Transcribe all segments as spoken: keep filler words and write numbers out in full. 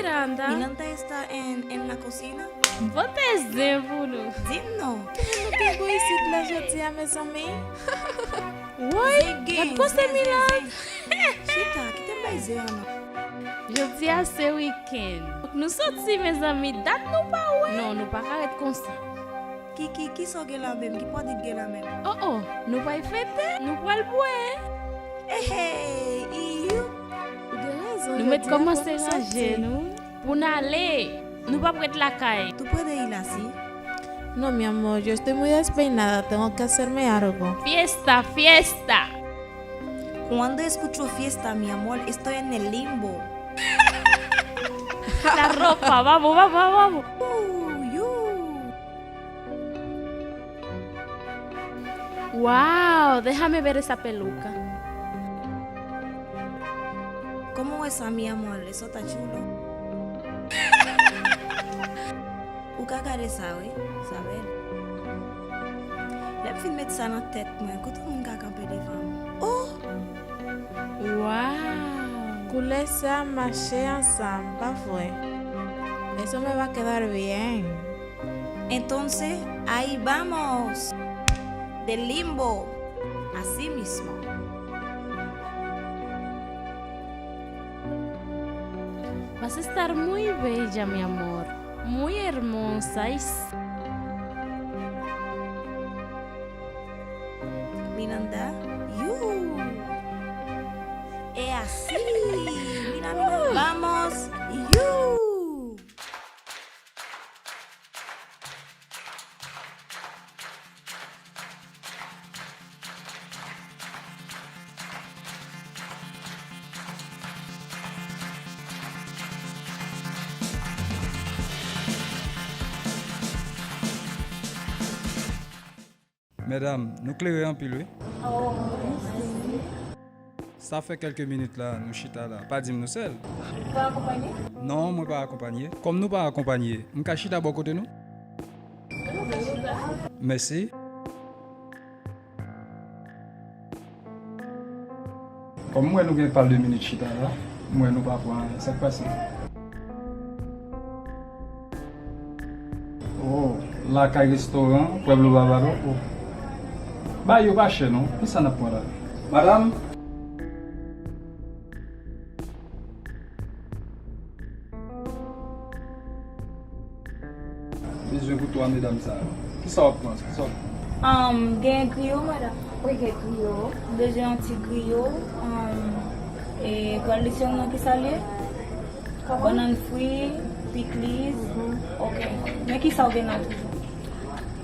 Miranda. Miranda está en, en la cocina. Pote zen pou nou. Di m non. Ki moun nou te gou isit la jodi a, mezanmi? Woy, gad kote Miranda. Chita, kite m bay zen an non. Jodi a se wikenn. Fòk nou soti, mezanmi. Dat nou pa wè. Non, nou pa ka ret konsa. Ki, ki, kisa w gen la menm? Ki pwodui w gen la menm? Oh, oh, nou pral fete, nou pral bwè. Ehe, iyou. Ou gen rezon, nou mèt kòmanse ranje nou. Pou n ale, nou p ap ret lakay. ¿Tú puedes ir así? No, mi amor, yo estoy muy despeinada, tengo que hacerme algo. Fiesta, fiesta! Cuando escucho fiesta, mi amor, estoy en el limbo. La ropa, vamos, vamos, vamos. Uh, yuh. Wow, déjame ver esa peluca. ¿Cómo es esa, mi amor? Eso está chulo. Ou ka gade sa, wi, sa bèl. Lè m fin met sa nan tèt mwen, kote moun ka kanpe devan m? Oh! Wow! Koulè sa mache ansanm, pa vre? Eso me va a quedar bien. Entonces, ahí vamos. Del limbo. Así mismo. Vas a estar muy bella, mi amor. Muy hermosa. Y s- Miranda, yuh. Es así. Mira, mira. Vamos, yuh. Medam, nou klere anpil, wi. Oh, mèsi. Sa fè kèlke minit la, nou chita la. Pa di m nou sèl. Ou pa akonpanye? Non, mwen pa akonpanye. Kòm nou pa akonpanye, m ka chita bò kote nou? Mèsi. Kòm m wè nou gen pal de minit chita la, m wè nou pa pran anyen. Sa k pase? Oh, lakay restoran, Pueblo Barbado. Oh. Bagay yo pa chè non. Kisa n ap pran la? Madanm? Bezwen pou twa medam sa yo. Kisa w ap pran? Kisa w ap pran? Um, gen griyo, madanm? Wi, gen griyo. Bezwen yon ti griyo. Um, e kondisyon nan kisa l ye? Bannann fri, pikliz. Mhm. Ok. Men kisa w gen nan toujou?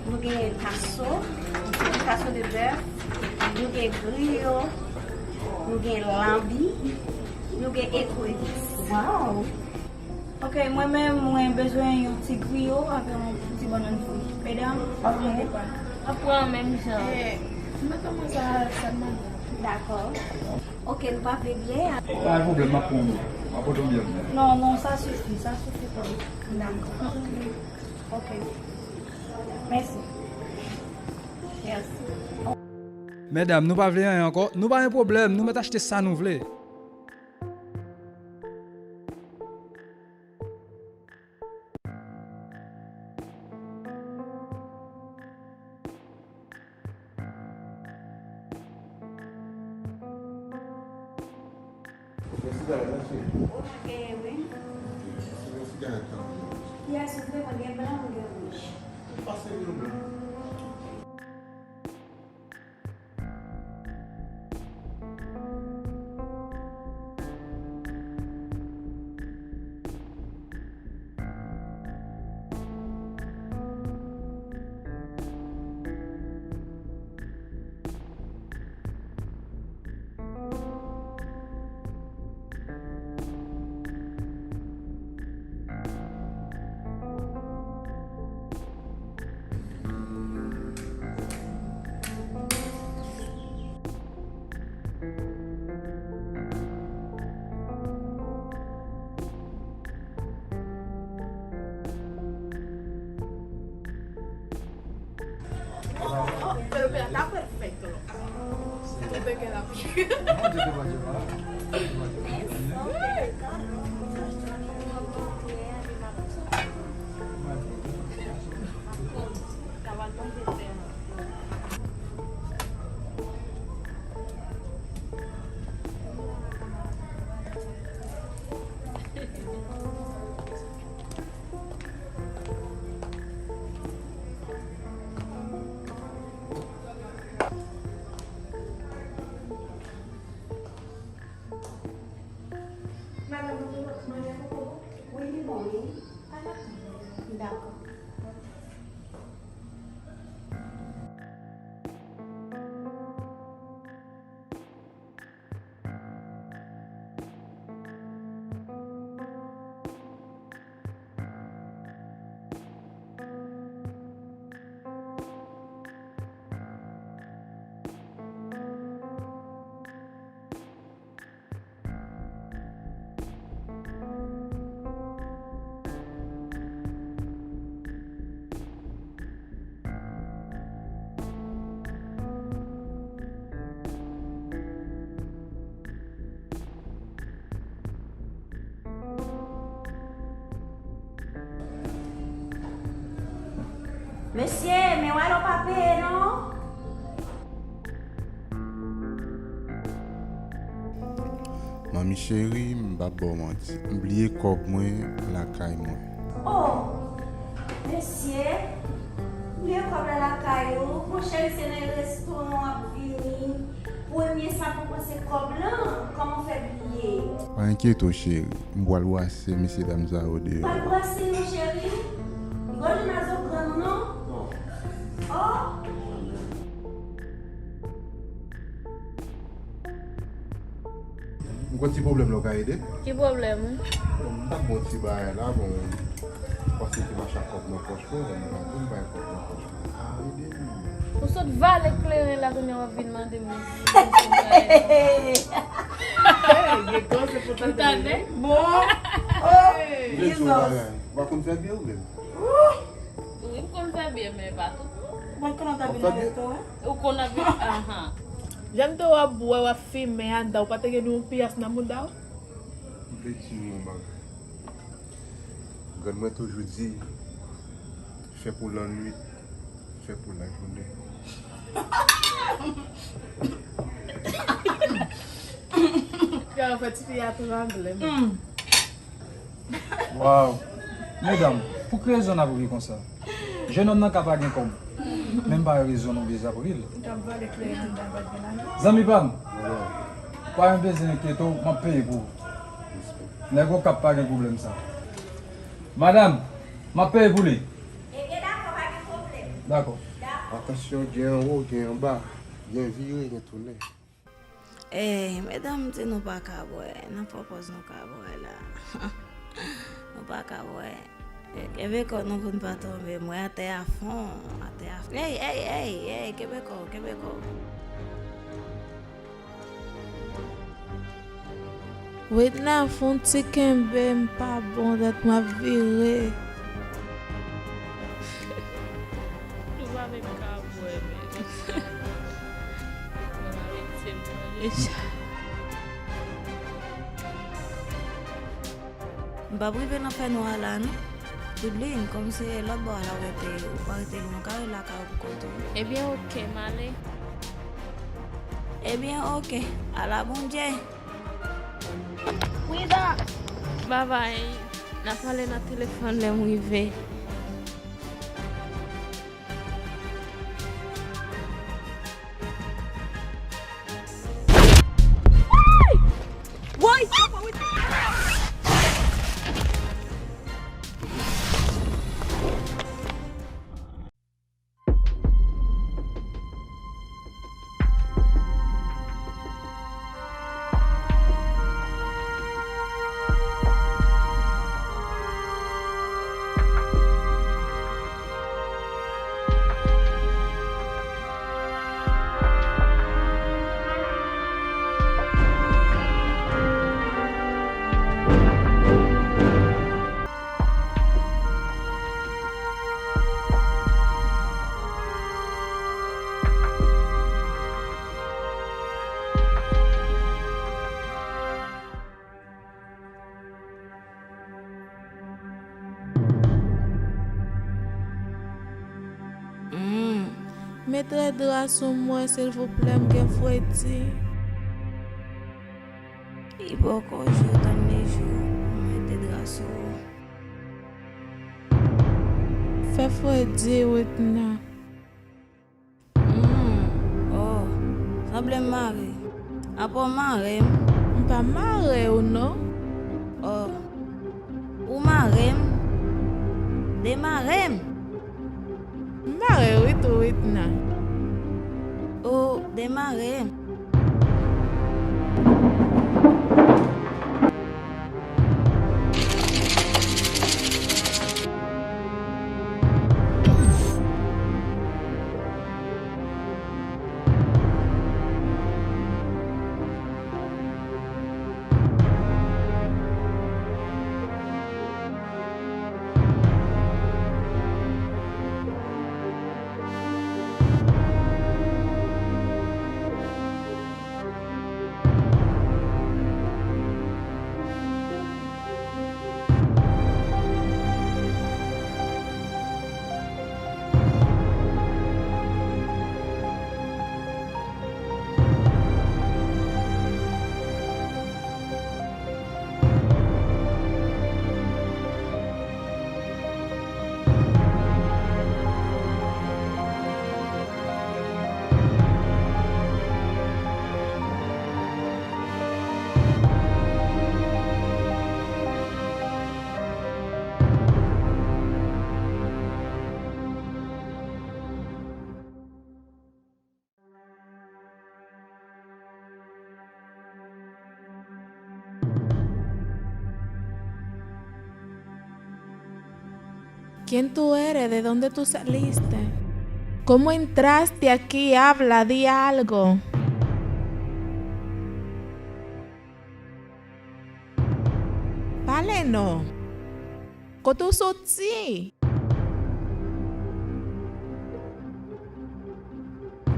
Nou gen taso, taso de bèf, nou gen griyo, nou gen lanbi, nou gen ekrevis. Waw! Ok, mwen menm, mwen bezwen yon ti griyo avè yon ti bannann fri. Medam, ok. N ap pran menm jan. Eh, nou mèt kòmanse a sèlman. Dakò. Ok, nou pa vle byè a? Pa gen pwoblèm, m ap pran yon byè. M ap pote yon byè pou nou. Non, non, sa sifi, sa sifi pou nou. Dakò. Ok. Mèsi. Mèsi. Medam, nou pa vle anyen ankò? Nou pa gen pwoblèm, nou mèt achte sa nou vle. Ou gen sigarèt la, cheri? Ou gen, wi. Ou gen sigarèt la? Yes, ou gen, mwen gen blan, mwen gen wouj. Pase pou nou blan. Oh, pero espérate, está perfecto. Este te queda bien. No, yo te voy a llevar. Te voy a llevar. Eso. Ay, carro. Dakò. Mesye, men wè lè w pa peye non. Manmi cheri, m p ap ba w manti. M bliye kòb mwen lakay mwen. Oh, mesye, bliye kòb la lakay ou. Monchè, se nan restoran w ap vini. Premye sa pou panse kòb lan, kòman w fè bliye? Pa enkyete w, cheri. M pral brase mesye dam sa yo deyò. Pral brase yo, cheri? Li gon jan nazo grann ou non? Oh! M gon ti pwoblèm la, w ka ede? Ki pwoblèm ou? Bon, m t ap bon ti bagay la, bon, m panse te mache ak kòb nan pòch mwen, m pa di m bay kòb nan pòch mwen. Ou sot vale kleren la kounye a w ap vin mande m. Hey, gen kòb se pou tande. Bon. Oh, Jesus. Ou pa konn fè byen ou menm? Wi, m konn fè byen, men pa tout. Ou konn fè byen nan restoran? Ou konn ap, ahan. Jan m te wè w ap bwè, w ap fimen anndan, ou pa te gen yon pyès nan mouda w? M vle di nou yon bagay. Grann mwen toujou di, fè pou lannwit, fè pou lajounen. Yo, fè tifi a trangle. Waw! Medam, pou ki rezon n ap ri konsa? Jennonm nan ka pa gen kòb, men m pa wè rezon nou bezwen ap ri l. Zanmi pa m, pa gen bezwen enkyete w, m ap peye pou ou. Nèg Okap pa gen pwoblèm sa. Madanm, m ap peye pou li. Ebyen, dakò, pa gen pwoblèm. Dakò. Atansyon, gen anwo, gen anba, gen vire, gen tounen. Ey, medam di nou pa ka bwè, nan pwopòz nou ka bwè la. Nou pa ka bwè. Kenbe kò nou pou n pa tonbe, mwen atè a fon, atè a fon. Ey, ey, ey, ey, kenbe kò w, kenbe kò w. Witna, fè yon ti kenbe, m pa bon, dat m ap vire. Nou pa menm ka bwè, men. Mwen pa menm se mwen deja. M p ap rive nan fè nwa la non. Piblin, kòm se lòt bò a la w rete, ou pa rete lwen, ou ka rete lakay ou pou kont ou. Ebyen, oke, m ale. Ebyen, oke. Ala Bondye. Frida! Babay. N a pale nan telefòn lè m rive. Woy! Hmm. Mete dra sou mwen, silvouplè, m gen fredi. Li poko jou, tann li jou, m mete dra sou ou. Fè fredi, Witna. Hmm, oh, sanble m mare. Apa w mare m? M pa mare w, non. Oh, ou mare m? Demare m! M mare wi tou, Witna. O, demare m! ¿Quién tú eres? ¿De dónde tú saliste? ¿Cómo entraste aquí? Habla, di algo. Pale non. Kote w soti?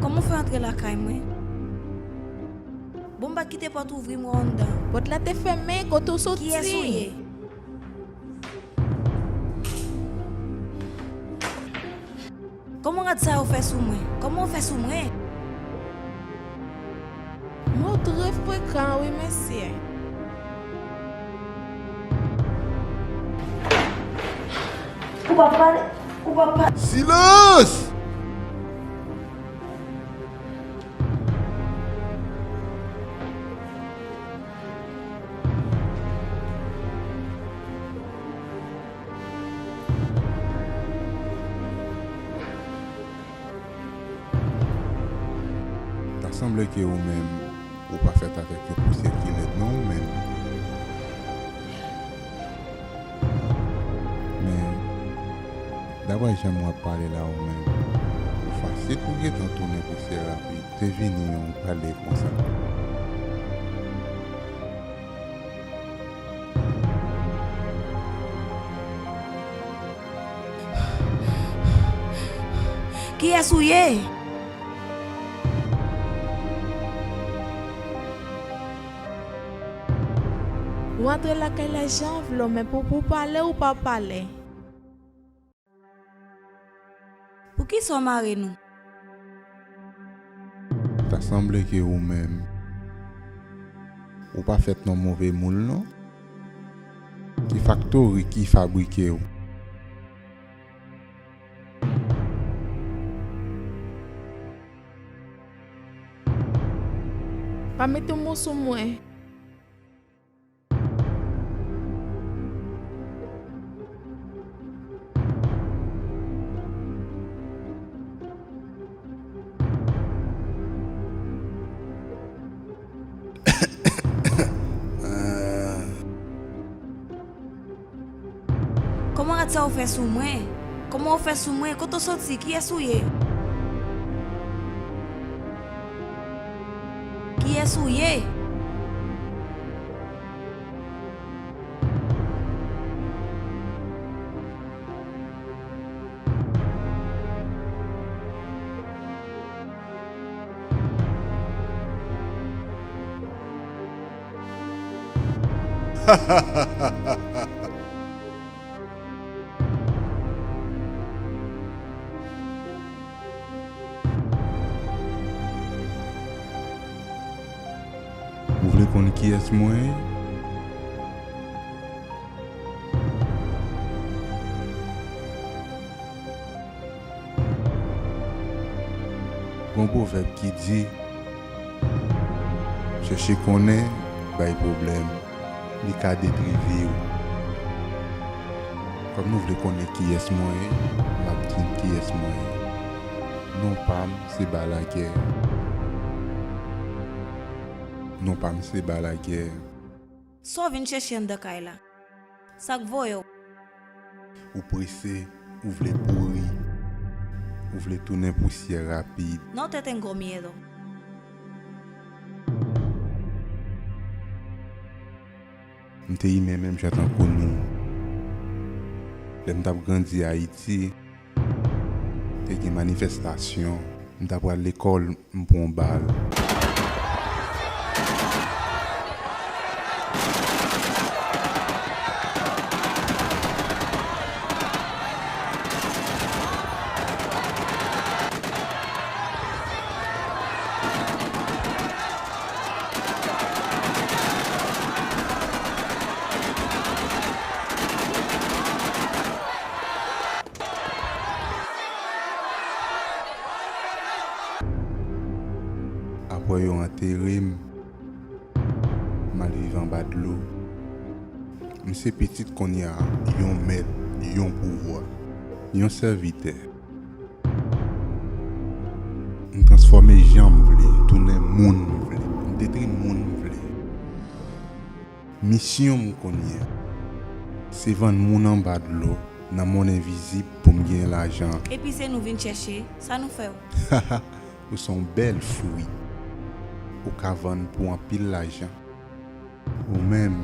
Kòman w fè antre lakay mwen? Bon, m pa t kite pòt ouvri, m wè w anndan. Pòt la te fèmen, kote w soti? Kiyès ou ye? Kòman rad sa yo fè sou mwen? Kòman w fè sou mwen? Mwen w trè frekan wi mesye. Ou pa pale, ou pa pale. Silans! Ta sanble ke ou menm, ou pa fèt avèk yon pousyè ki lèd non ou menm. Men, daprè jan w ap pale la ou menm, ou fasil pou gentan tounen pousyè rapid. Te vini yon pale konsa. Kiyès ou ye? Ou antre lakay la jan w vle w, men pou, pou pale, ou pa pale. Poukisa w mare nou? Ta sanble ke ou menm, ou pa fèt nan move moul non. Se faktori ki fabrike w. Pa mete mo sou mwen. Kòman rad sa yo fè sou mwen? Kòman w fè sou mwen? Kote w soti? Kiyès ou ye? Kiyès ou ye? Ou vle konn kiyès mwen ye? Gon pwovèb ki di, chèche konnen bay pwoblèm, li ka detwi vi w. Kòm nou vle konnen kiyès mwen ye, m ap di n kiyès mwen ye. Non pa m se Balaguer. Non pa m se Balaguer. Sa w vin chèche anndan kay la? Sa k voye w? Ou prese, ou vle pouri, ou vle tounen pousyè rapid. No te tengo miedo. M te imen menm jan tankou nou. Lè m t ap grandi Ayiti, te gen manifestasyon. M ta pral lekòl, m pran bal. Apre yo antere m, m al viv anba dlo. M se pitit kounye a yon mèt, yon pouvwa, yon sèvitè. M transfòme jan m vle, tounen moun m vle, m detwi moun m vle. Misyon m kounye a, se vann moun anba dlo nan mond envizib pou m gen lajan. Epi se nou vin chèche, sa nou fè w? Ou se yon bèl fwi. Ou ka vann pou anpil lajan. Ou menm,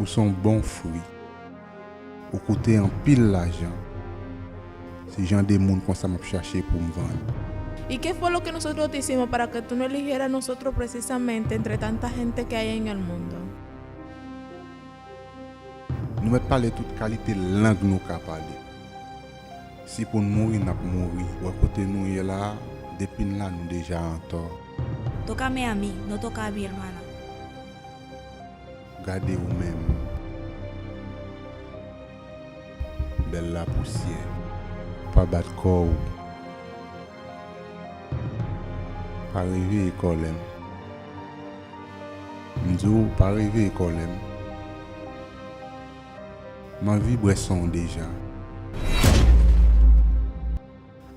ou se yon bon fwi. Ou koute anpil lajan. Se jan de moun konsa m ap chache pou m vann. ¿Y qué fue lo que nosotros hicimos para que tú no eligieras a nosotros precisamente entre tanta gente que hay en el mundo? Nou mèt pale tout kalite lang nou ka pale. Si pou n mouri, n ap mouri. Wè kote nou ye la a, depi n la, nou deja antò. Tócame a mí, no toca a mi hermana. Gade ou menm. Bèl lapousyè. Pa bat kò w. Pa reveye kòlè m. M di w, pa reveye kòlè m. M anvi bwè san w deja.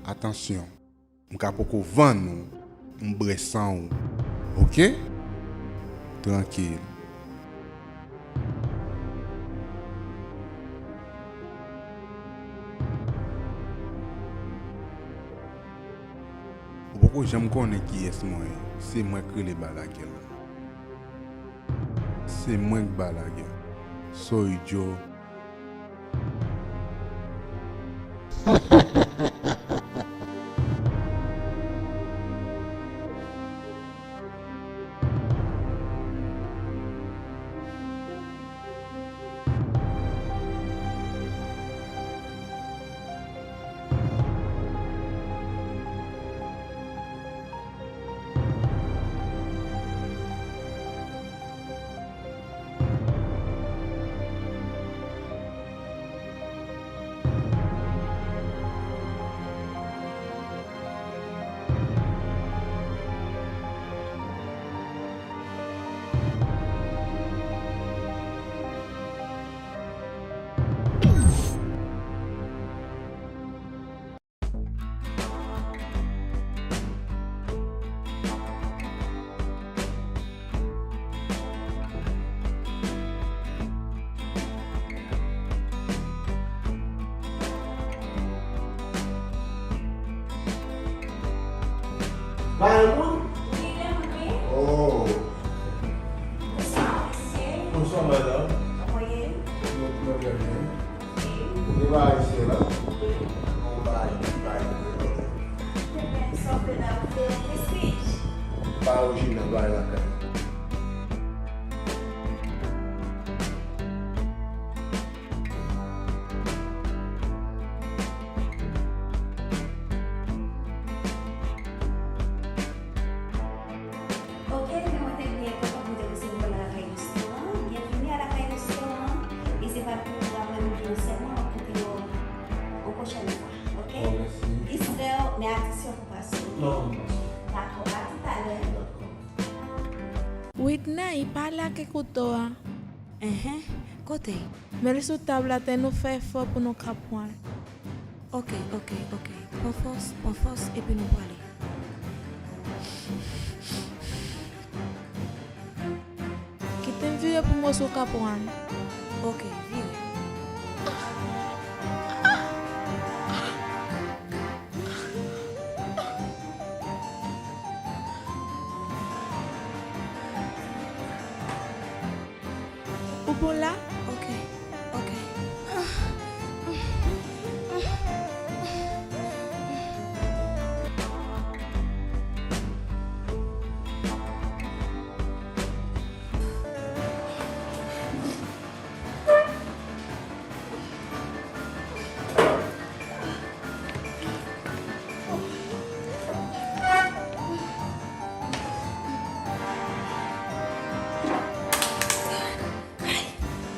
Atansyon. M ka poko vann ou, m bwè san ou. Oke? Trankil. Ou poko janm konnen kiyès mwen ye. Se mwen k rele Balaguer la. Se mwen k Balaguer. Soy yo. Bay moun? Wi, lè moun wi. Oh. Bonswa, mesye. Bonswa, madanm. Kòman w ye? Mwen, mwen trè byen. Ou gen bagay isit la? Ou gen bagay, bagay. Sa w vle la, ou vle yon prestige? Pa orijinal, bagay lakay. Ok, men mwen te byen kontan pou m te resevwa w nan lakay restoran. Byenvini a lakay restoran. E se pa pou w ap wè nou deyò sèlman, w ap koute yo yon pwochèn fwa, ok? Oh, mèsi. Isdel, men atis yo pou pase, ok? Non, non. Dakò, a toutalè. Dakò. Whitney, pale ak ekouto a. Enhen, Kote? Met l sou tab la, tann nou fè efò pou nou ka pran l. Ok, ok, ok. Pran fòs, pran fòs, epi nou prale. Kite m vire pou m wè si w ka pran l. Ok, vire. Ou bon la? Ok, ok.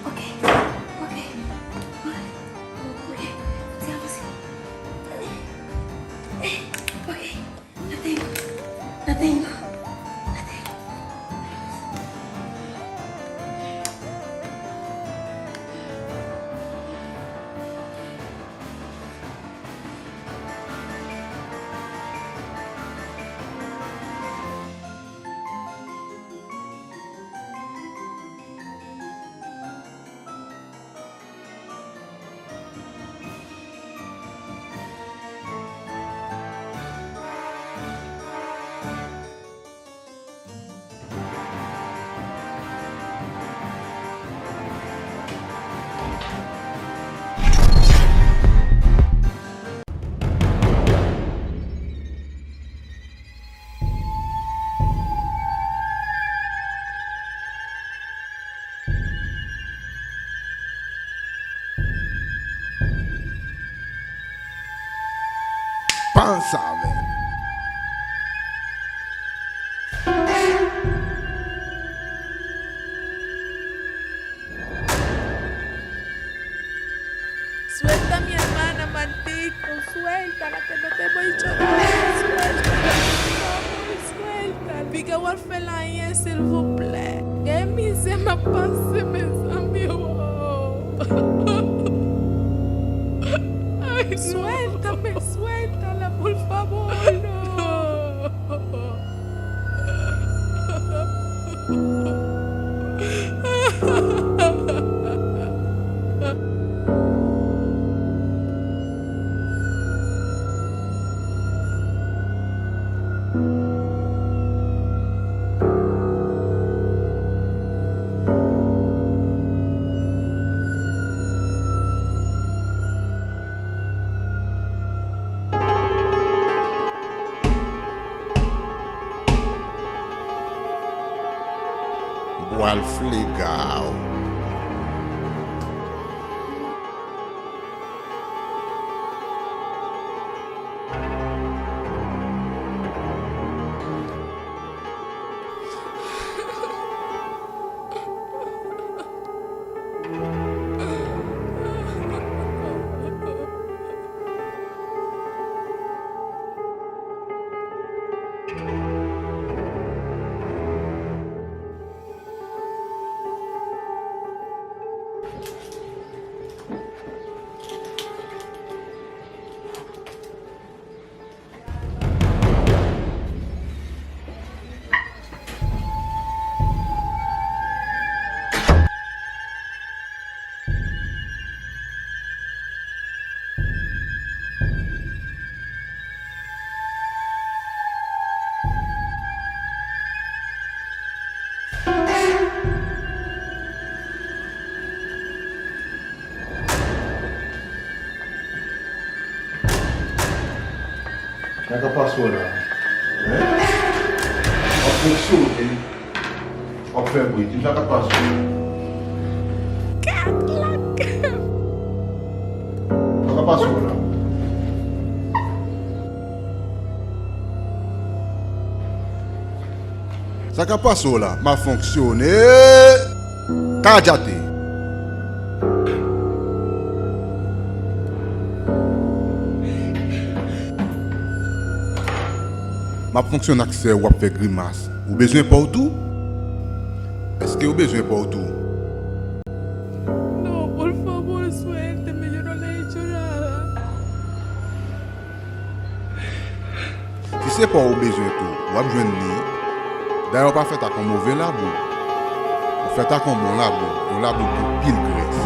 Ok, ok, ok, ok, ti avanse. Ok, nothing, nothing. Panse avè l. Suéltame, hermana, maldito, suéltala, que no te voy a llorar, suéltala, por favor, suéltala. Piga w al fè l anyen, silvouplè. Gen mizè m ap pase, mezanmi, oh. Ay, suéltame, suéltala, por favor, no. Bwal flega w. Sa k ap pase w la? Hein? W ap fonksyone, w ap fè bri. Di m sa k ap pase w la? Kat lak! Sa k ap pase w la? Sa k ap pase w la? M ap fonksyone. Kadjate. M ap fonksyone ak sè w, w ap fè grimas. Ou bezwen pa w tou? Èske w bezwen pa w tou? Se pa w ou bezwen tou, w ap jwenn li. Dayè, w pa fèt ak yon move labou. Ou fèt ak yon bon labou, yon labou ki gen pil grès.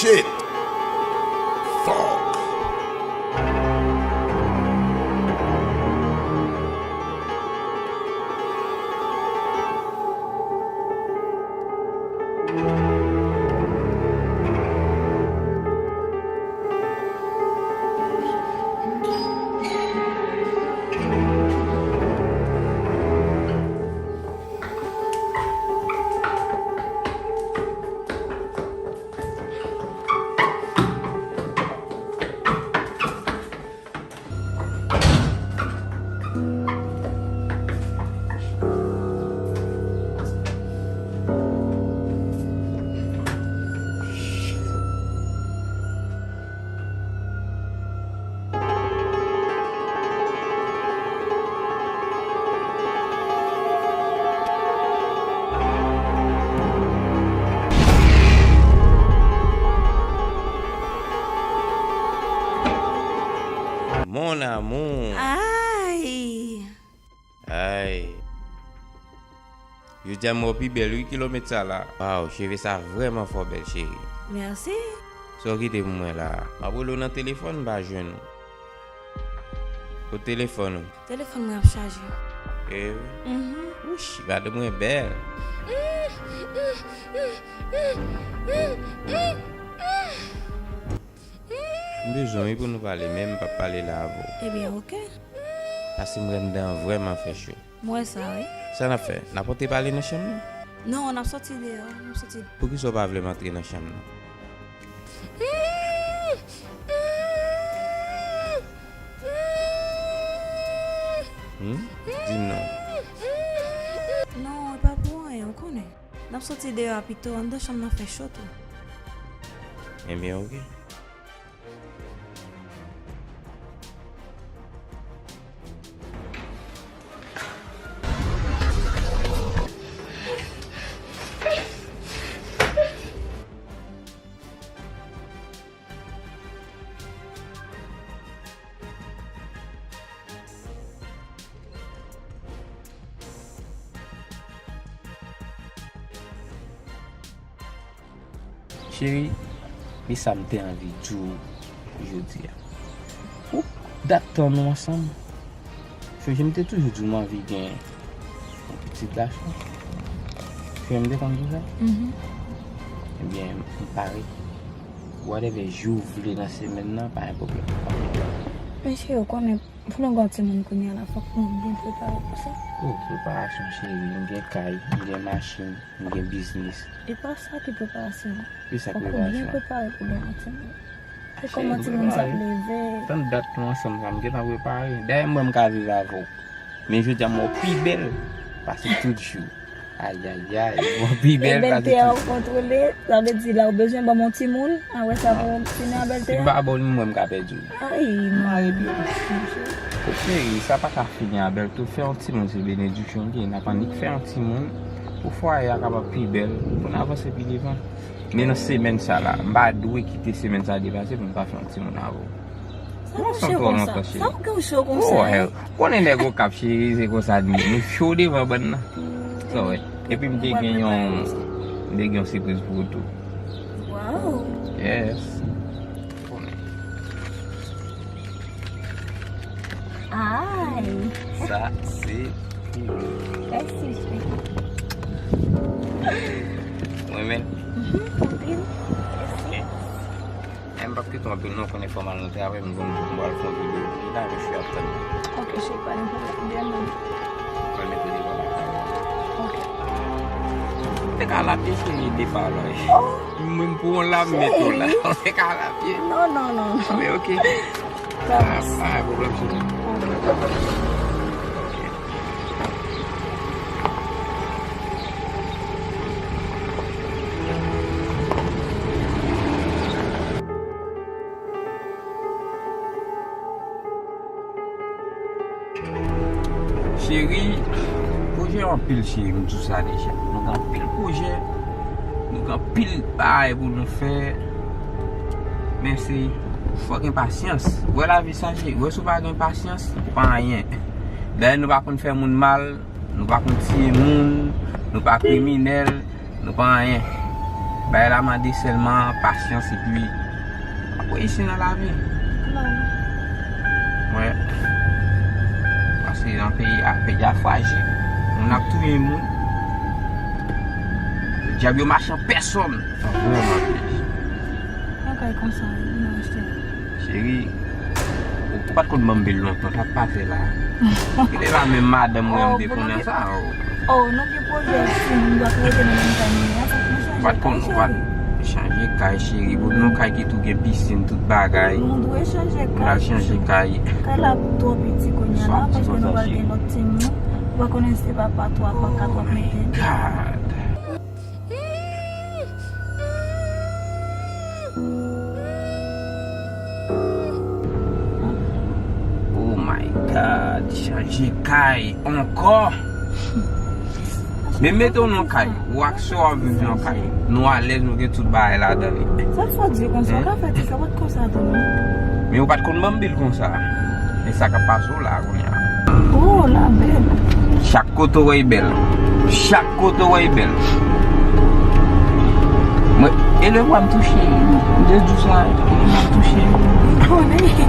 Shit! Fuck! Mon amour. Ay! Ay. Jodi a m wè w pi bèl wi, kilomèt sa la. Waw, cheve sa vrèman fè w bèl, cheri. Mèsi. Sa w kite pou mwen la a? M ap rele w nan telefòn, m pa jwenn ou. Kot telefòn ou? Telefòn mwen ap chaje. E wi? Mhm. Wouch, gade mwen bèl. M bezwen wi pou nou pale, men m p ap pale la avè w. Ebyen, oke. Paske m wè anndan an vrèman fè cho. M wè sa, wi. Sa n ap fè? N ap antre pale nan chanm nan? Non, n ap sòti deyò, n ap sòti. Poukisa w pa vle m antre nan chanm nan? Hmm? Di m non. Non, e pa pou anyen, ou konnen. N ap sòti deyò a pito, anndan chanm nan fè cho tou. Ebyen, oke. Cheri, men sa m te anvi di w jodi a. Ou dat tan nou ansanm. Sonje m te toujou di w m anvi gen yon pitit gason. Sonje m te konn di w sa? Mhm. Ebyen, m pare. Whatever jou w vle nan semèn nan, pa gen pwoblèm. Men cheri, ou konnen, pou nou gen yon timoun kounye a la, fòk nou byen prepare pou sa. O, preparasyon, cheri, m gen kay, m gen machin, m gen biznis. E pa sa ki preparasyon. Ki sa ki preparasyon? Fòk ou byen prepare pou gen yon timoun. E kòman timoun sa ap leve? Tann dat nou ansanm sa, m gentan prepare. Dayè, m wè m ka viv avè w. Men jodi a, m wè w pi bèl pase tout jou. Ayayay, m wè w pi bèl pase tout jou. E bèlte a ou kontwole, sa vle di la ou bezwen ban m yon timoun, apre sa pou w fini a bèlte a? Si m pa ba w li, m wè m ka pèdi w. Ay, non. Mare pye w. Cheri, sa pa ka fini a bèlte. Fè yon timoun se benediksyon li ye. N ap annik fè yon timoun pou fwaye a kapab pi bèl, pou n avanse pi devan. Men nan semèn sa la, m pa dwe kite semèn sa depase pou m pa fè yon timoun avè w. Sa ou cho konsa? Sa ou cho konsa? Konnen nèg Okap cheri, se konsa nou ye. Nou cho devan bann nan. Sa w wè? Epi m te gen yon, m te gen yon sipriz pou ou tou. Wow. Yes. Ay. Sa se pou ou. Mèsi, cheri. Mwen menm. Mhm, anpil. Mèsi. Ok. E m p ap kite w anpil non, konnen fò m al nan travay, m gon jou m pral fè yon videyo. Li la, mesye ap tann. Ok, cheri, pa gen pwoblèm. Mwen mete li wè la. Ok. Te ka lapye, cheri, de pa lòy. Oh! Mwen pou yon la m mete w la. Cheri. Te ka lapye. Non, non, non, non. Men ok. Pa gen pwoblèm, cheri. Ok. Cheri, pwojè anpil, cheri, m di w sa deja. Nou gen anpil pwojè, nou gen anpil bagay pou nou fè. Men se, fò gen pasyans. Ou wè lavi sa, cheri. Ou wè si w pa gen pasyans, ou pa anyen. Dayè, nou pa konn fè moun mal, nou pa konn tiye moun, nou pa kriminèl, nou pa anyen. Bagay la mande sèlman pasyans epi w ap reyisi nan lavi. Mwen, paske nan peyi a, peyi a frajil, moun ap touye moun. Dyab yo mache an pèsòn. Sa vrèman tris. Yon kay konsa, wi, nou achte. Cheri, ou, ou pa t konn ban m bil lontan, sa k pase la? Kite la, menm madanm mwen, m te konnen sa, o. Oh, nou gen pwojè, si nou dwe rete nan menm kay nou ye a, fòk nou chanje kay, cheri. Ou pa t konn, ou pa t chanje kay, cheri. Pou nou kay ki tou gen pisin, tout bagay. Nou dwe chanje kay. Nou al chanje kay. Kay la twò piti kounye a la, paske nou pral gen lòt timoun. Ou pa konnen se papa twa, papa kat w ap mete. Oh my God. Oh my God, chanje kay ankò. Men mete w nan kay, ou ak sè w ap viv nan kay. Nou alèz, nou gen tout bagay ladan li. Sa fò di konsa, ou ka fè ti sa, pa t konsa tou non. Men ou pa t konn ban m bil konsa. E sa k ap pase w la kounye a. Oh, la bèl. Chak kote w wè bèl. Chak kote w wè bèl. Mwen, e lè bra m touche, m te di w sa, e lè bra m touche.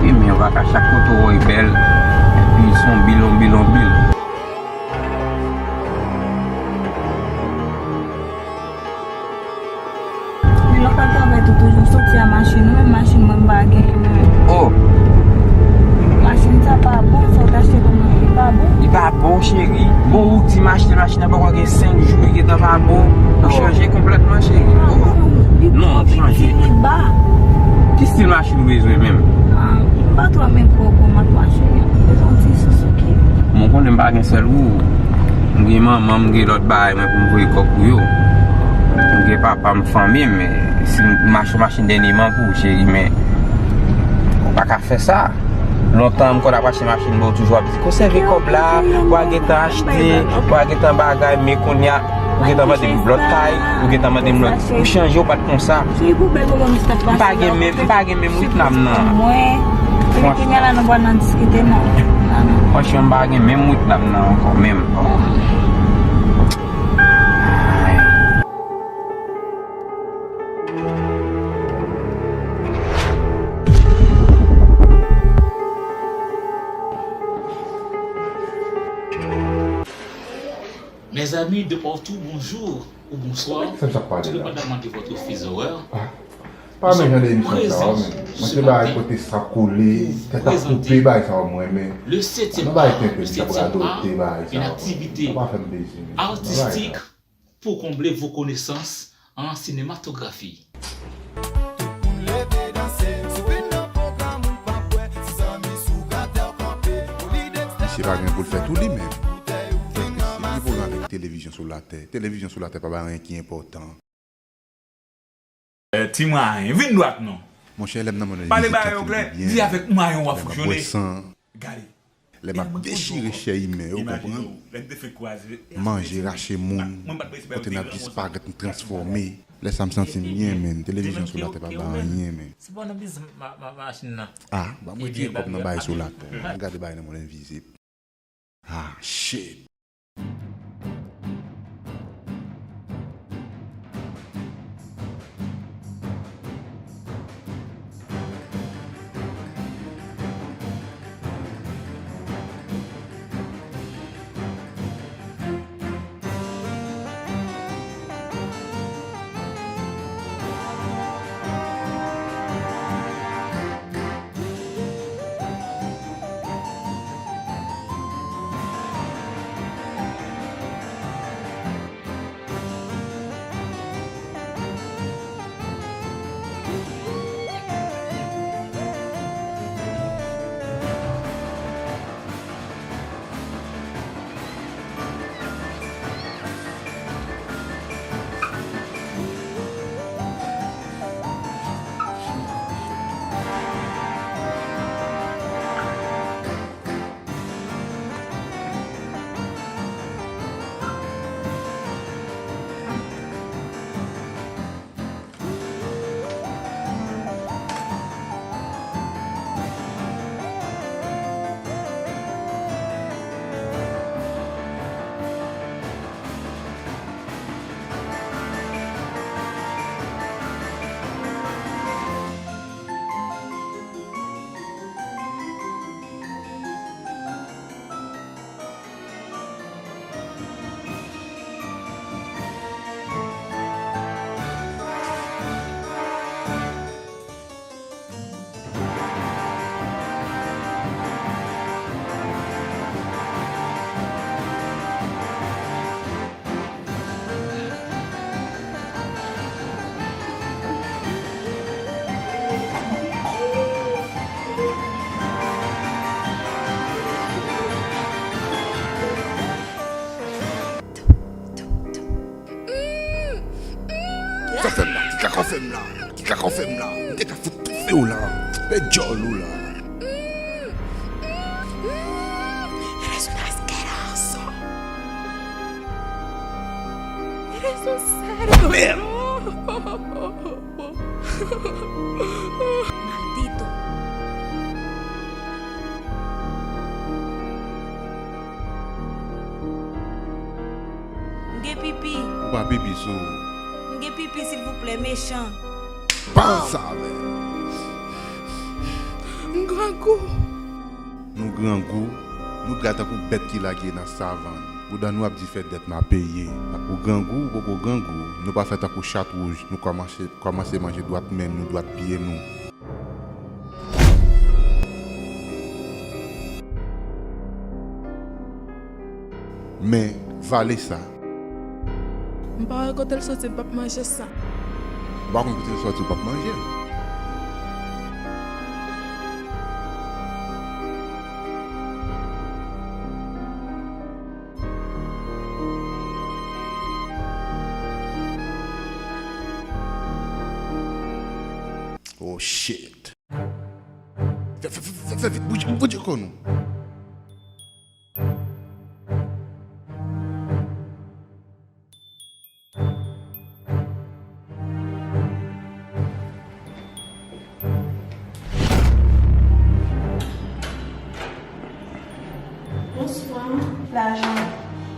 E men w pa ka chak kote w wè bèl. Epi se yon bil, yon bil, yon bil. Men lè w pral travay tou, toujou soti a machin ou, menm machin mwen m pa gen, mwen. Oh. Machin sa pa bon, sa w t achte pou mwen, li pa bon. Li pa bon, cheri. Bon, ou di m achte machin nan poko gen senk jou, li gentan pa bon. Ou chanje konplètman, cheri. Oh. Non, chanje. Li ba. Ki stil machin ou bezwen menm? Ah, m pa twò renmen gwo, gwo mak machin yo. M bezwen yon ti Suzuki. Mwen konnen m pa gen sèl ou. M gen manman m, m gen lòt bagay mwen pou m voye kòb pou yo. M gen papa m, fanmi m, si m mache machin dènye man pou ou, cheri, men ou pa ka fè sa. Lontan m konn ap achte machin, men ou toujou ap di, konsève kòb la, w a gentan achte, w a gentan bagay, men kounye a, ou gentan mande m lòt kay, ou gentan mande m lòt, ou chanje, ou pa t konsa. M pa gen menm, m pa gen menm ritm nan. Franchman, m pa gen menm ritm nan ankò menm. Mes amis de partout, bonjour ou bonsoir. Tout dépendamment de votre fuseau horaire. Pa renmen jan de emisyon sa yo, men. Mwen se bay kote sa kole, tèt ap koupe, bay sa yo mwen renmen. Mwen bay tenten k ap radote bay sa yo. Sa pa fè m plezi menm. Bagay sa. Pou konble vo konesans an sinematografi. Misye pa gen pou l fè tou li menm. Tèt misye, li pou l avèk televizyon sou latè. Televizyon sou latè pa bay anyen ki enpòtan. Eh, ti mwayen, vin dwat non. Monchè, lè m nan mwen nan pale bagay yo klè, di avèk mwayen w ap fonksyone. Gade. Lè m ap dechire chè imen yo, konprann? Manje rache moun, kote n ap disparèt, n transfòme. Lè sa m santi m byen, menn. Televizyon sou latè pa ba anyen, menn. Se pa nan biznis machin nan. Ah, ba mwen tire kòb nan bagay sou latè. Gade bagay nan mond envizib. Ah, shit. Sa fè m la, ki kaka w fè m la, ki kaka w fè m la, m te ka fout toufe w la, fè djòl ou la. Eres un asqueroso. Eres un cerdo. Merde. Maldito. M gen pipi. Ou pa pipi sou ou. M gen pipi, silvouplè, mechan. Pale sa avè m. M grangou. Nou grangou, nou gra tankou bèt ki lage nan savann. Bouda nou ap di fè dèt n a peye. Ou grangou, ou poko grangou, nou pa fè tankou chat wouj, nou kòmanse, kòmanse manje dwat men nou, dwat pye nou. Men, vale sa. M pa wè kote l soti, m p ap manje sa. Ou pa konn kote l soti, ou p ap manje l. Oh shit. Fè, fè, fè, fè, fè vit, bouje, bouje kò nou. Bonswa. Lajan.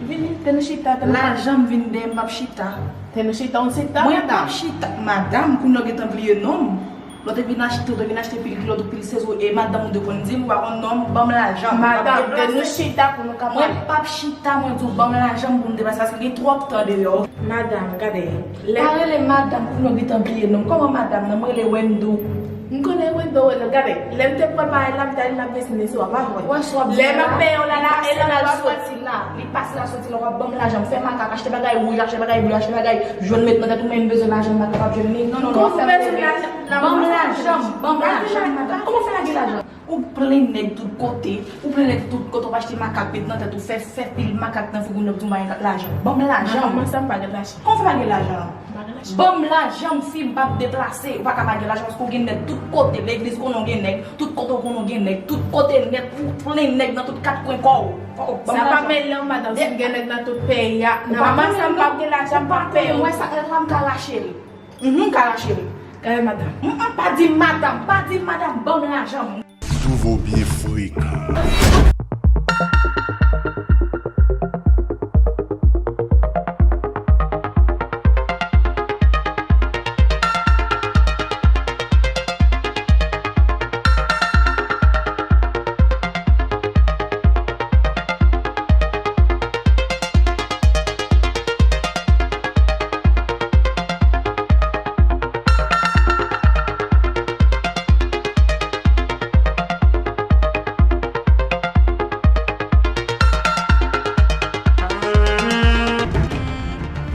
Vini, te nou chita, te nou... Lajan m vin dèyè, m p ap chita. Te nou chita, on chita, madanm. Mwen p ap chita. Madanm, kounye a w gentan bliye non m. Lè w te vin achte, w te vin achte pil kilòt ou pil sèz ou, e madanm ou te konn di m, ou pa konn non m, ban m lajan m. Madanm, te nou chita pou nou ka pale. Mwen p ap chita, mwen di w ban m lajan m pou m te pase, paske gen twòp tan deyò. Madanm, gade, lè... Pa rele madanm, kounye a w gentan bliye non m. Kòman madanm nan? Mwen rele Wendo. M konnen mwen do wè, gade, lè m te pran bagay la, m t al nan biznis ou a, pa vre? Lè m ap peye w la, la, e la l ap soti la. Li pase la, soti la, w ap ban m lajan, m fè makak, achte bagay wouj, achte bagay ble, achte bagay jòn, met nan tèt ou, men m bezwen lajan, m pa kapab jwenn li. Non, non, non, fè m bezwen lajan, ban m lajan, ban m lajan, madanm. Kòman fè lage lajan? Ou plen nèg tout kote, ou plen nèg tout kote, w ap achte makak, met nan tèt ou, fè, fè pil makak nan figi w, nèg di w pa gen lajan. Ban m lajan. Madanm, mwen sa m pa gen lajan. Kòman fè pa gen lajan? Ban m lajan, fi, m p ap deplase. Ou pa ka pa gen lajan paske w gen nèg tout kote. Legliz konnen w gen nèg, tout kote w konnen w gen nèg, tout kote nèt, ou plen nèg nan tout kat kwen kò w. Oh, ban m lajan. Sa pa mele w, madanm, si m gen nèg nan tout peyi a. Nan moman sa m p ap gen lajan, m p ap peye w. Ou pa konnen, m wè sa, lè m ka lache l. Mhm, m ka lache l. Gade madanm. Mm, mm, pa di m madanm, pa di m madanm, ban m lajan m. M twouve w byen frekan.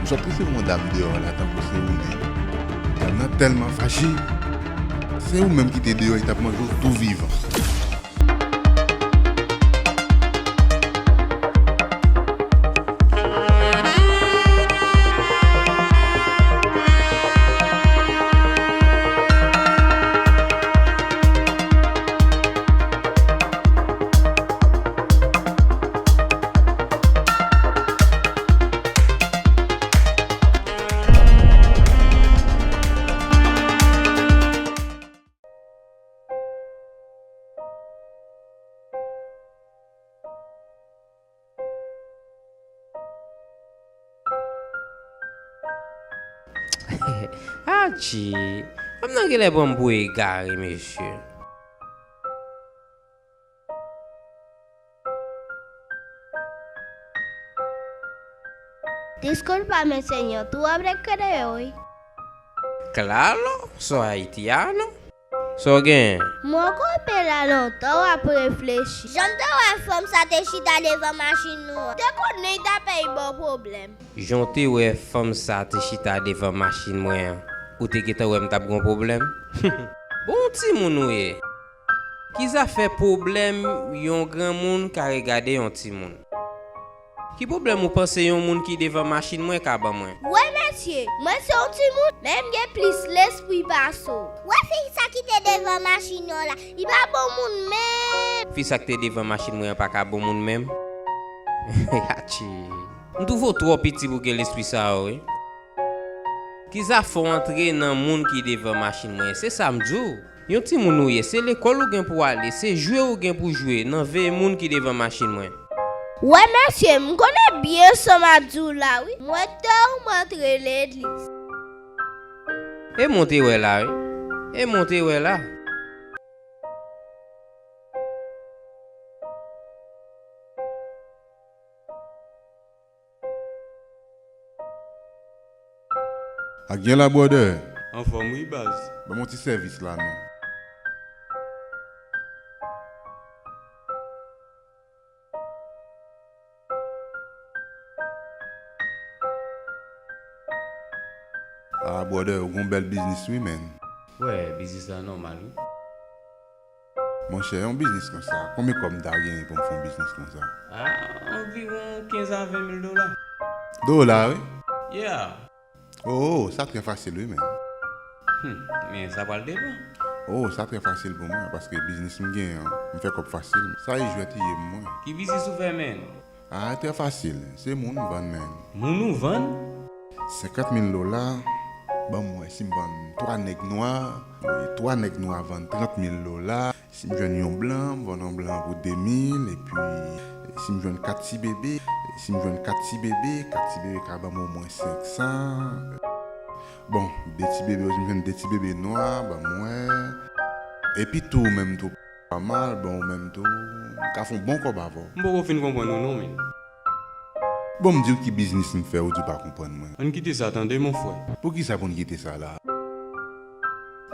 M sot resevwa yon dam deyò la tankou se ou menm. Dam nan tèlman fache. Se ou menm ki te deyò, li t ap manje w tou vivan. Atchi! Fanm nan genlè pran m pou egare, mesye. Disculpame, señor, ¿tú hablas creol? Claro, soy haitiano. Sa w gen? Mwen kanpe la lontan, w ap reflechi. Jan m te wè fanm sa te chita devan machin nou an, te konnen li t ap bay bon pwoblèm. Jan w te wè fanm sa te chita devan machin mwen an, ou te gentan wè m t ap gen yon pwoblèm? Bon timoun ou ye. Ki zafè pwoblèm yon granmoun ka regade yon timoun? Ki pwoblèm ou panse yon moun ki devan machin mwen ka ban mwen? Wè mesye, mwen se yon timoun, men m gen plis lespri pase w. Wè fi sa ki te devan machin yo la, li pa bon moun menm. Fi sa ki te devan machin mwen an pa ka bon moun menm? Atchi. M twouve w twò piti pou gen lespri sa yo, wi. Ki zafè w antre nan moun ki devan machin mwen? Se sa m di w. Yon timoun ou ye, se lekòl ou gen pou w ale, se jwe ou gen pou w jwe nan veye moun ki devan machin mwen. Wè mesye, m konnen byen sa m ap di w la wi. Mwen te ou m antre legliz. E mwen te wè la wi. E mwen te wè la. Ak gen la, brother? Anfòm wi, baz. Ban m yon ti sèvis la, non. Ah, brother, ou gon bèl biznis, wi, man. Wè, biznis la nòmal, wi. Monchè, yon biznis konsa, konbyen kòb m ta genyen pou m fè yon biznis konsa? Ah, anviwon kenz a ven mil dola. Dola, wi? Yeah. Oh, oh, sa trè fasil, wi, men. Hmm, men sa pral depan. Oh, sa trè fasil pou mwen, paske biznis m genyen an, m fè kòb fasil. Sa e jwèt li ye pou mwen. Ki biznis ou fè, men? Ah, trè fasil. Se moun m vann, men. Moun ou vann? Senkant mil dola, ban m wè si m vann twa nèg nwa, twa nèg nwa vann trant mil dola, si m jwenn yon blan, m vann yon blan pou de mil, epi si m jwenn kat ti bebe, si m jwenn kat ti bebe, kat ti bebe ka ban m omwen senk san. Bon, de ti bebe, si m jwenn de ti bebe nwa, ban m wè. Epi tou, ou menm tou, pa mal, bon, ou menm tou, m ka fè yon bon kòb avè w. M poko fin konprann ou non, men. Bon, m di w ki biznis m fè, ou di w pa konprann mwen. Ann kite sa tande, mon frè. Poukisa pou n kite sa la?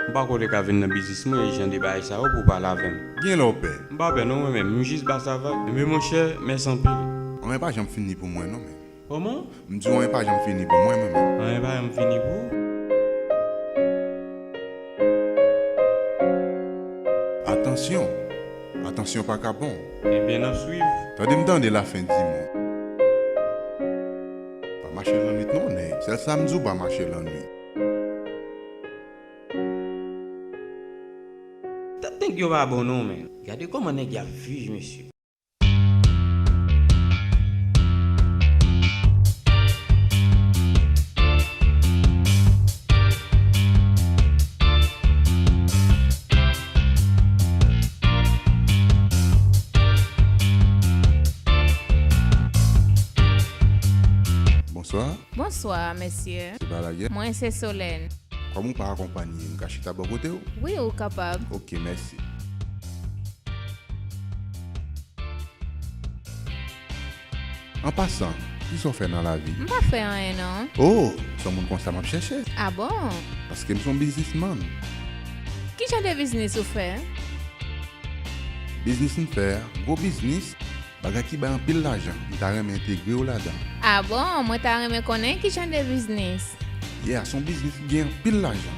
M pa kwè w te ka vin nan biznis mwen e jan de bagay sa yo pou w pale avè m. Gen lè w pè. M pa pè non mwen menm, m jis ba sa vag. Ebyen monchè, mèsi anpil. Anyen pa janm fini pou mwen non men. Kòman? M di w anyen pa janm fini pou mwen, mwen menm. Anyen pa janm fini pou ou? Atansyon! Atansyon pa ka bon. Ebyen, n ap swiv. Tande m tande lafen di mwen. Pa mache lannwit non, nèg. Sèl sa m di w, pa mache lannwit. Tèt nèg yo pa bon non, men. Gade kòman nèg y ap viv, mesye. Bonswa. Bonswa, mesye. Se pa lagè? Mwen se Solène. Kòm ou pa akonpanye, m ka chita bò kote w? Wi, ou kapab. Ok, mèsi. An pasan, kisa w fè nan lavi? M pa fè anyen, non. Oh, se yon moun konsa m ap chèche. Ah bon? Paske m se yon biznismann. Ki jan de biznis ou fè? Biznis m fè a, gwo biznis, bagay ki bay anpil lajan. M ta renmen entegre w ladan. Ah bon? Mwen ta renmen konnen ki jan de biznis. Yeah, se yon biznis ki gen anpil lajan.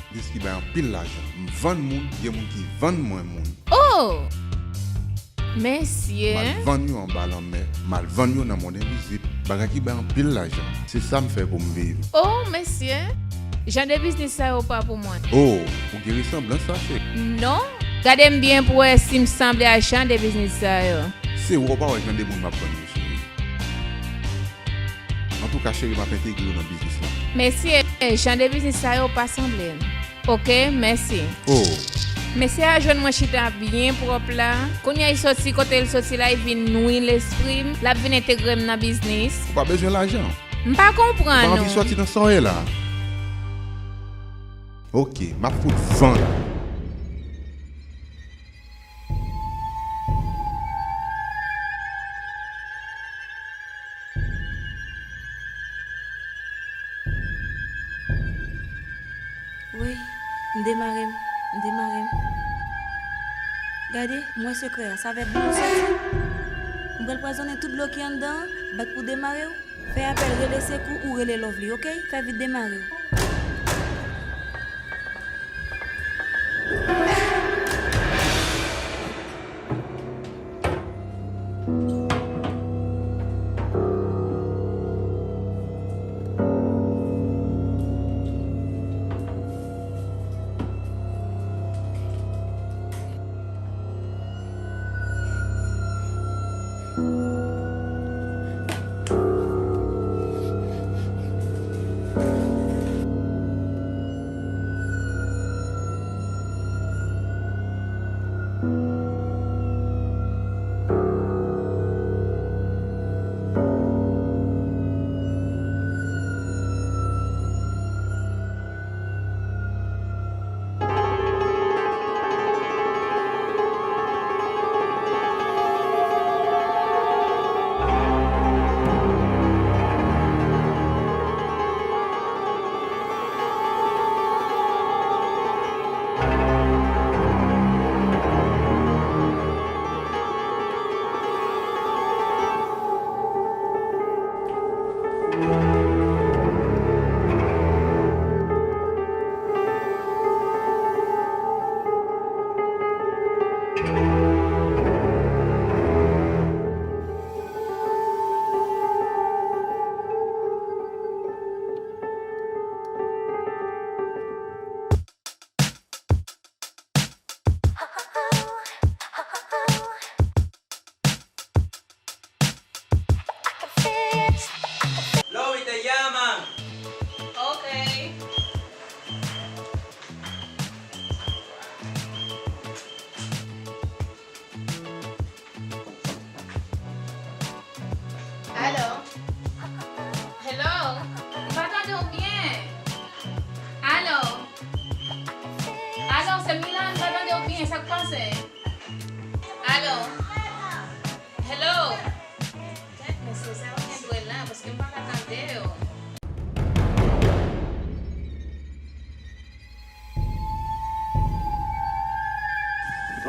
Biznis ki bay anpil lajan. M vann moun, gen moun ki vann mwen moun. Oh! Mesye! M al vann yo anba lanmè, m al vann yo nan mond envizib. Bagay ki bay anpil lajan. Se sa m fè pou m viv. Oh, mesye! Jan de biznis sa yo pa pou mwen. Oh, ou gen resanblans sa, cheri. Non. Gade m byen pou wè si m sanble a jan de biznis sa yo. Se wè w pa wè jan de moun m ap vann yo, cheri. Antouka, cheri, m ap entegre w nan biznis lan. Mesye, jan de biznis sa yo pa sanble m. Ok, mèsi. Oh. Mesye a jwenn mwen chita byen pwòp la. Kounye a, li soti kote l soti la, li vin nwi lespri m. L ap vin entegre m nan biznis. Ou pa bezwen lajan. M pa konprann ou. Ou pa anvi sòti nan sa w ye la. Ok, m ap fout van la. Wi, m demare m, m demare m. Gade, m wè sekrè a, sa fè bouyon soti. M pral pwazonnen tout dlo ki anndan an, bat pou demare w. Fè apèl, rele sekou ou rele Lovely, ok? Fè vit, demare w.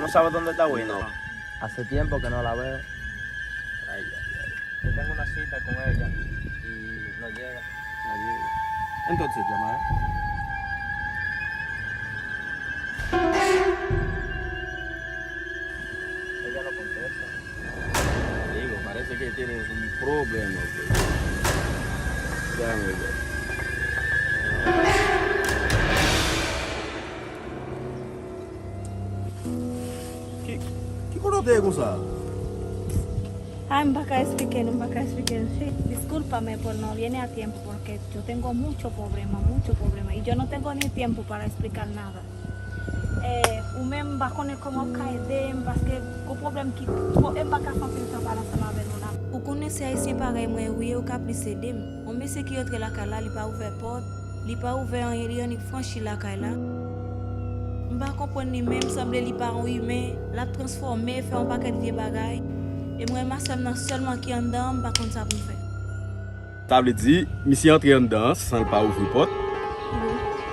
Tú sabes dónde está Wayne? No. Hace tiempo que no la veo. Ay, ay, ay. Yo tengo una cita con ella y no llega. No llega. Entonces, llamará. Ella no contesta. Digo, parece que tienes un problema, pues. Déjame ver. Ki, ki kote w te ye konsa? Ay, m pa ka esplike nou, m pa ka esplike nou. Sí, discúlpame por no viene a tiempo, porque yo tengo mucho problema, mucho problema, y yo no tengo ni tiempo para explicar nada. Eh, ou menm, m pa konnen kòman w ka ede m, paske gon pwoblèm ki, e m pa ka santi l fè pale ansanm avè nou la. Ou konnen se ayisyen parèy mwen ou ye, ou ka plis ede m. Yon mesye ki rantre lakay la, li pa ouvè pòt, li pa ouvè anyen, li annik franchi lakay la. M pa konprann li menm, sanble li pa yon imen, l ap transfòme, fè yon pakèt vye bagay. E mwen, ma sè m nan sèlman ki anndan an, m pa konn sa pou m fè. Sa vle di, misye antre anndan an san l pa ouvri pòt,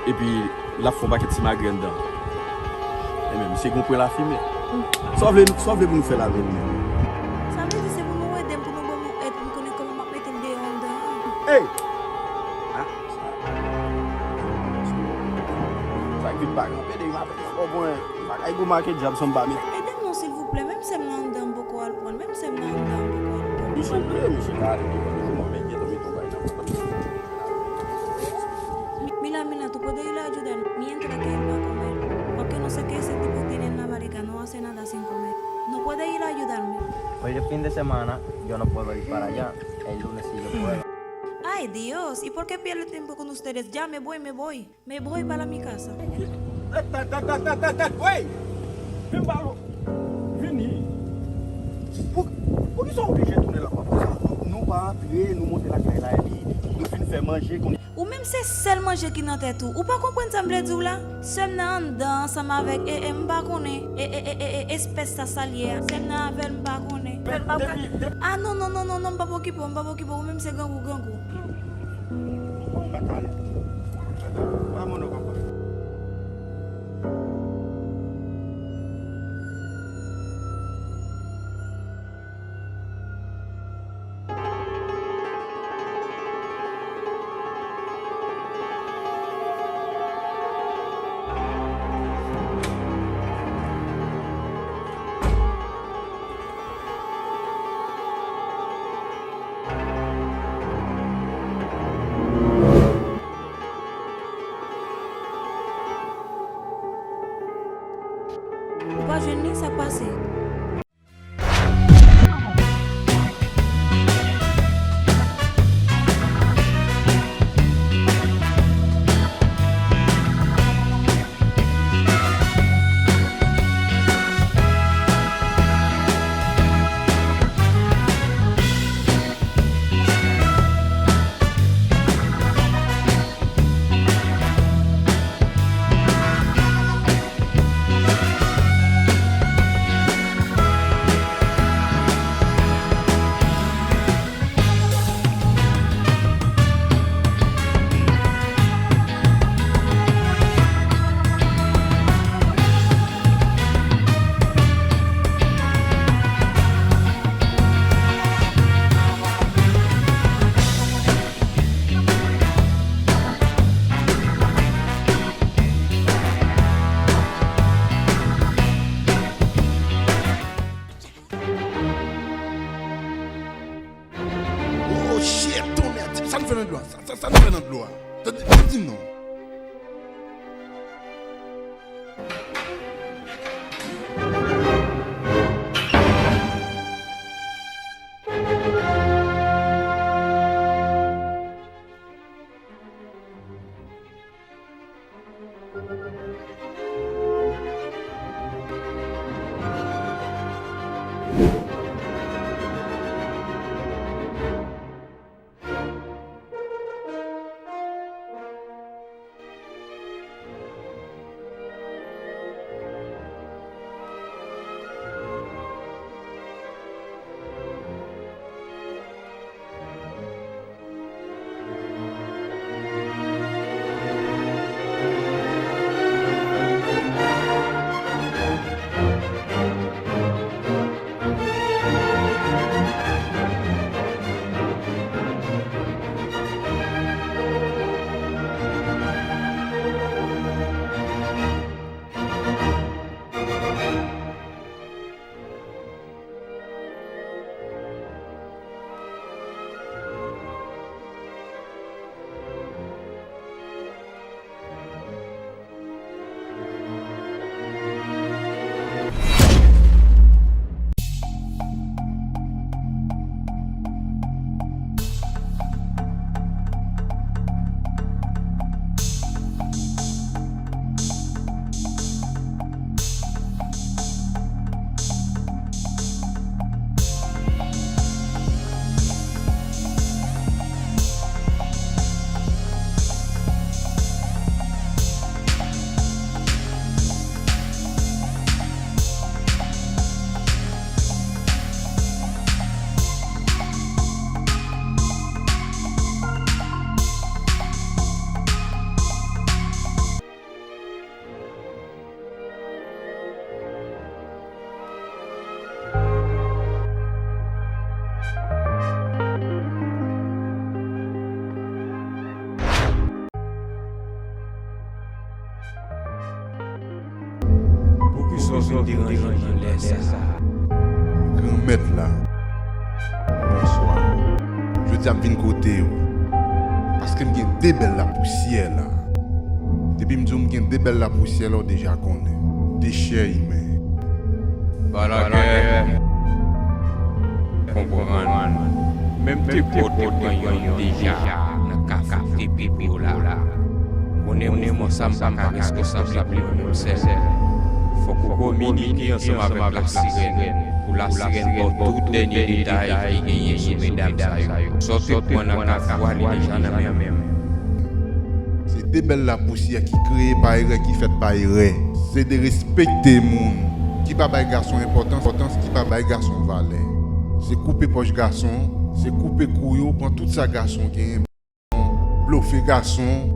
epi l ap fè yon pakèt simagri anndan an. Enben, misye gon pwen lafimen. Sa w vle, sa w vle pou nou fè la menm? Sa vle di se pou nou ede m, pou nou ban m yon èd pou m konnen kòman m ap mete l deyò anndan an. Ey! Ah, sa, sa vit pa kanpe, de m ap fò pwen bagay gwo make dyab san m pa mete. Ede m non, silvouplè, menm sè m nan anndan m poko al pran l, menm sè m nan anndan m poko al pran l. Misye vre, misye ka ale devan nou, men gentan mete yon bagay nan pòt. Mi-, mira, mira, tú puedes ir a ayudarme mientras que él va a comer. Porque no sé qué ese tipo tiene en la barriga, no hace nada sin comer. No puede ir a ayudarme. Hoy es fin de semana, yo no puedo ir para allá. El lunes sí yo puedo. Ay, Dios, ¿y por qué pierde tiempo con ustedes? Ya me voy, me voy. Me voy para mi casa. Tèt, tèt, tèt, tèt, tèt, tèt, wey! Vin ba lo. Vini. Pou, poukisa w oblije tounen la konsa? Nou pa antre, nou monte lakay la, epi nou fin fè manje, kounye Ou menm se sèl manje ki nan tèt ou. Ou pa konprann sa m vle di w la? Sè m nan anndan ansanm avèk, e, e, m pa konnen. E, e, e, e, e, espès sa sa l ye a. Sè m nan avè l, m pa konnen. Depi, depi Ah, non, non, non, non, non, m p ap okipe w, m p ap okipe w, ou menm se grangou, grangou. Vamos, no, papá. Ou pa jwenn li, sa k pase? Yo vin deranje m nan lè sa a. Granmèt la, bonswa. Jodi a m vin kote w. Paske m gen de bèl lapousyè la. Depi m di w m gen de bèl lapousyè la, w deja konnen. De chè imen. Balagè. Konprann. Menm te pòte pran yon deja nan kafou te pipi w la. Konnen mouvman sa m pa ka reskonsab li pou mwen menm sèl. Fòk ou kominike ansanm avèk lasirèn, pou lasirèn ba w tout dènye detay ki genyen sou medam sa yo. Sa w te pran nan kafou a, li deja nan men w. Se de bèl lapousyè ki kreye pa erè, ki fèt pa erè. Se derespekte moun, ki pa bay gason enpòtans, enpòtans, ki pa bay gason valè. Se koupe pòch gason, se koupe kou yo, pran tout sa gason genyen. Blofe gason,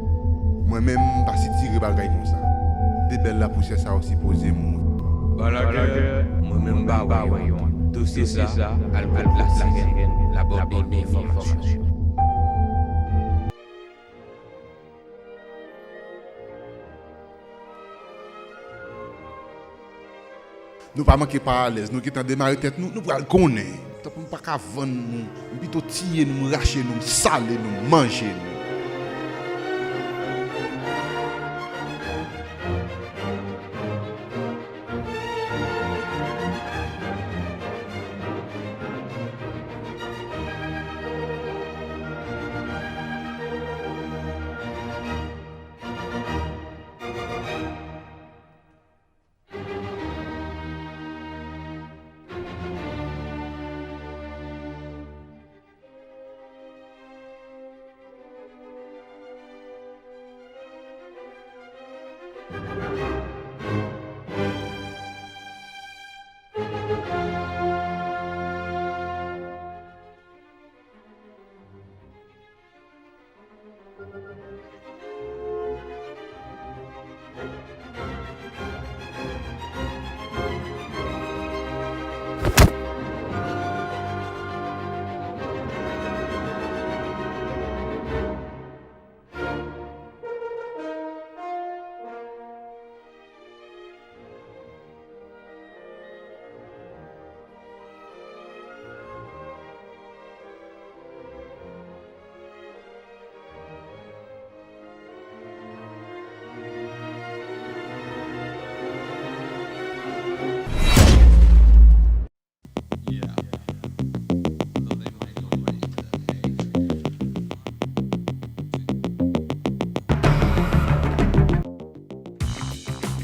mwen menm m pa sitire bagay konsa. De bèl lapousyè sa yo sipoze mouri. Balagè, mwen menm m pa wè yon. Dosye sa, al kot lasirèn, l ap ba w de enfòmasyon. Nou pa manke pa alèz, nou gentan demare tèt nou, nou pral konnen. Tanpri m pa ka vann nou, m pito tiye nou, m rache nou, m sale nou, m manje nou.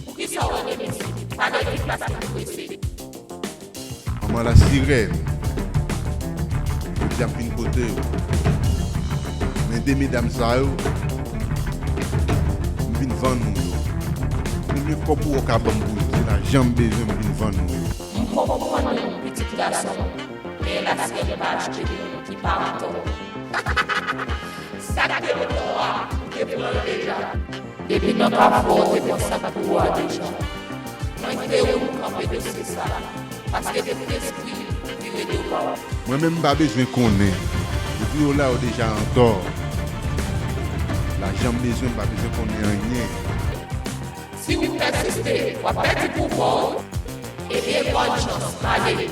Poukisa w rele mesye? Pa gen ekip la, se pou mesye. Manman lasirèn, jodi a m vin kote w. Men de medam sa yo, m vin vann ou yo. Konbyen kòb ou wè w ka ban m pou yo? Se lajan m bezwen, m vin vann ou yo. M konprann pitit gason, men lasirèn pa achte li, ki pa antò. Sa k te antò a, ou te pran l deja. Depi nan kafou a, ou te pran sa k pou ou a deja. Mwen kite ou kanpe dosye sa, paske te prespri vire do pa w. Mwen menm m pa bezwen konnen. Depi yo la, yo deja antò. Lajan m bezwen, m pa bezwen konnen anyen. Si ou pèsiste, w ap pèdi pouvwa w. Ebyen, bòn chans, ale.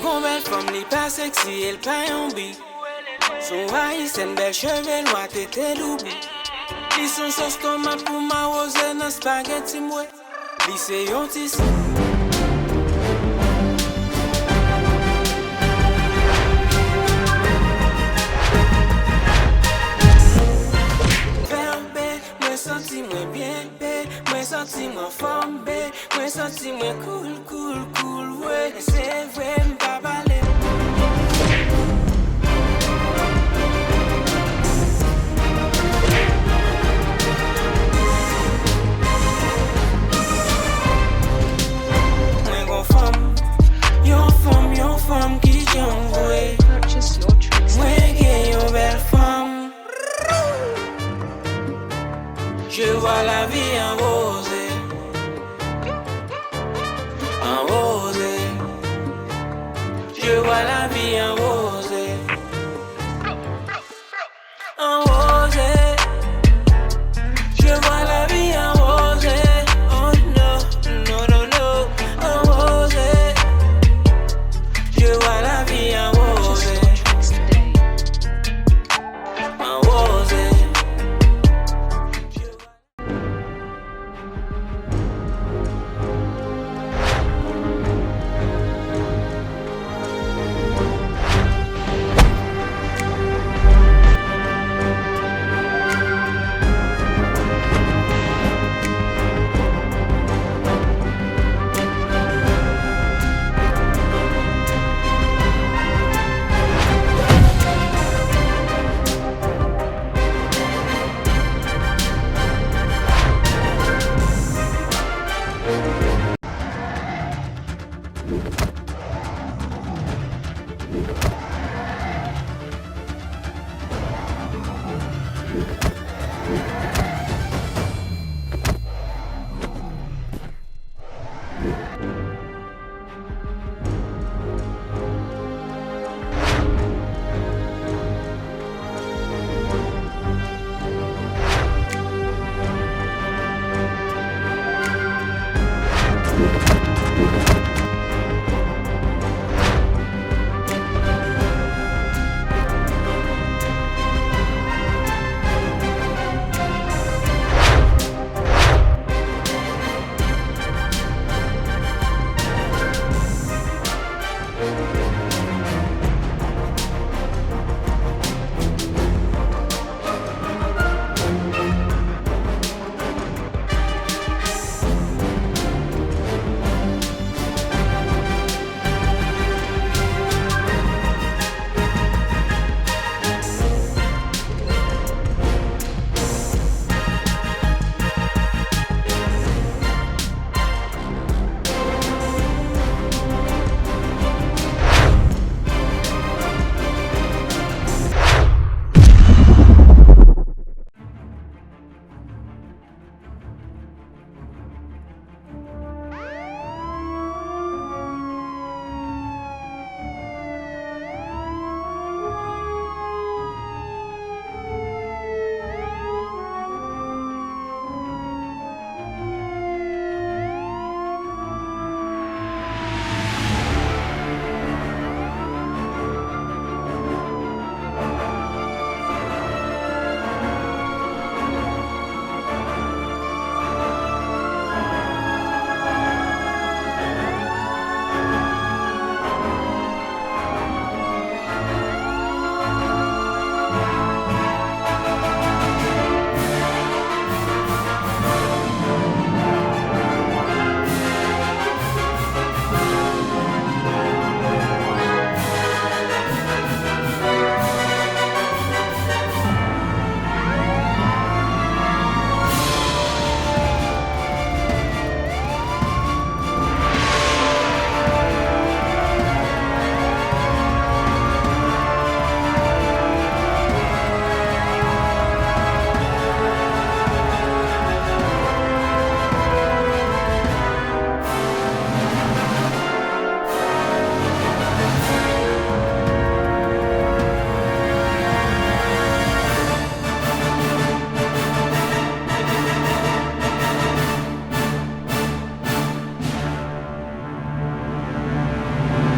Gon bèl fanm, li pa seksi, el pa yon bi. Son ayisyèn, bèl cheve nwa, tete doubi. Li son sos tomat pou m awoze nan spaghetti mwen. Li se yon ti s- Vèbe, mwen santi mwen byen, be, mwen santi mwen anfòm, be, mwen santi mwen cool, cool, cool, we. Se vre, m pa pale. Mwen gon fanm, yon fanm, yon fanm ki janm vre. Purchase your tracks. Mwen gen yon bèl fanm. Je vois la vie en rose. En rose. Je vois la vie en